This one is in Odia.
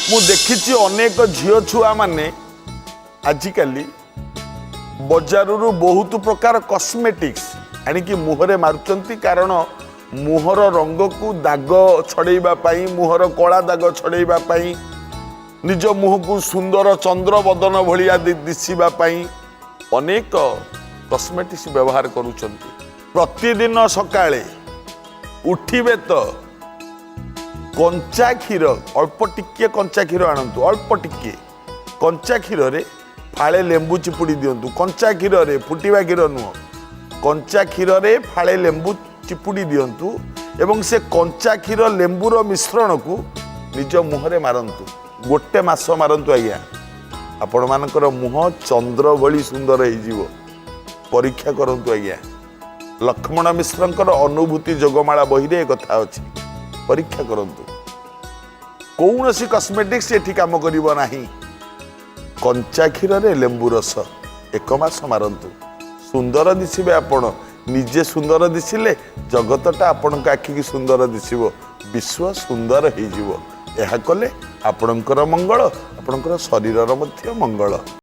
ମୁଁ ଦେଖିଛି ଅନେକ ଝିଅ ଛୁଆମାନେ ଆଜିକାଲି ବଜାରରୁ ବହୁତ ପ୍ରକାର କସ୍ମେଟିକ୍ସ ଆଣିକି ମୁହଁରେ ମାରୁଛନ୍ତି, କାରଣ ମୁହଁର ରଙ୍ଗକୁ ଦାଗ ଛଡ଼େଇବା ପାଇଁ, ମୁହଁର କଳା ଦାଗ ଛଡ଼େଇବା ପାଇଁ, ନିଜ ମୁହଁକୁ ସୁନ୍ଦର ଚନ୍ଦ୍ରବଦନ ଭଳିଆ ଦିଶିବା ପାଇଁ ଅନେକ କସ୍ମେଟିକ୍ସ ବ୍ୟବହାର କରୁଛନ୍ତି। ପ୍ରତିଦିନ ସକାଳେ ଉଠିବେ ତ କଞ୍ଚା କ୍ଷୀର, ଅଳ୍ପ ଟିକିଏ କଞ୍ଚା କ୍ଷୀର ଆଣନ୍ତୁ। ଅଳ୍ପ ଟିକିଏ କଞ୍ଚା କ୍ଷୀରରେ ଫାଳେ ଲେମ୍ବୁ ଚିପୁଡ଼ି ଦିଅନ୍ତୁ। କଞ୍ଚା କ୍ଷୀରରେ, ଫୁଟିବା କ୍ଷୀର ନୁହଁ, କଞ୍ଚା କ୍ଷୀରରେ ଫାଳେ ଲେମ୍ବୁ ଚିପୁଡ଼ି ଦିଅନ୍ତୁ ଏବଂ ସେ କଞ୍ଚା କ୍ଷୀର ଲେମ୍ବୁର ମିଶ୍ରଣକୁ ନିଜ ମୁହଁରେ ମାରନ୍ତୁ। ଗୋଟେ ମାସ ମାରନ୍ତୁ ଆଜ୍ଞା, ଆପଣମାନଙ୍କର ମୁହଁ ଚନ୍ଦ୍ର ଭଳି ସୁନ୍ଦର ହେଇଯିବ। ପରୀକ୍ଷା କରନ୍ତୁ ଆଜ୍ଞା। ଲକ୍ଷ୍ମଣ ମିଶ୍ରଙ୍କର ଅନୁଭୂତି ଯୋଗମାଳା ବହିରେ ଏ କଥା ଅଛି। ପରୀକ୍ଷା କରନ୍ତୁ। କୌଣସି କସ୍ମେଟିକ୍ସ ଏଠି କାମ କରିବ ନାହିଁ। କଞ୍ଚା କ୍ଷୀରରେ ଲେମ୍ବୁ ରସ ଏକ ମାସ ମାରନ୍ତୁ, ସୁନ୍ଦର ଦିଶିବେ ଆପଣ। ନିଜେ ସୁନ୍ଦର ଦିଶିଲେ ଜଗତଟା ଆପଣଙ୍କ ଆଖିକି ସୁନ୍ଦର ଦିଶିବ, ବିଶ୍ୱ ସୁନ୍ଦର ହେଇଯିବ। ଏହା କଲେ ଆପଣଙ୍କର ମଙ୍ଗଳ, ଆପଣଙ୍କର ଶରୀରର ମଧ୍ୟ ମଙ୍ଗଳ।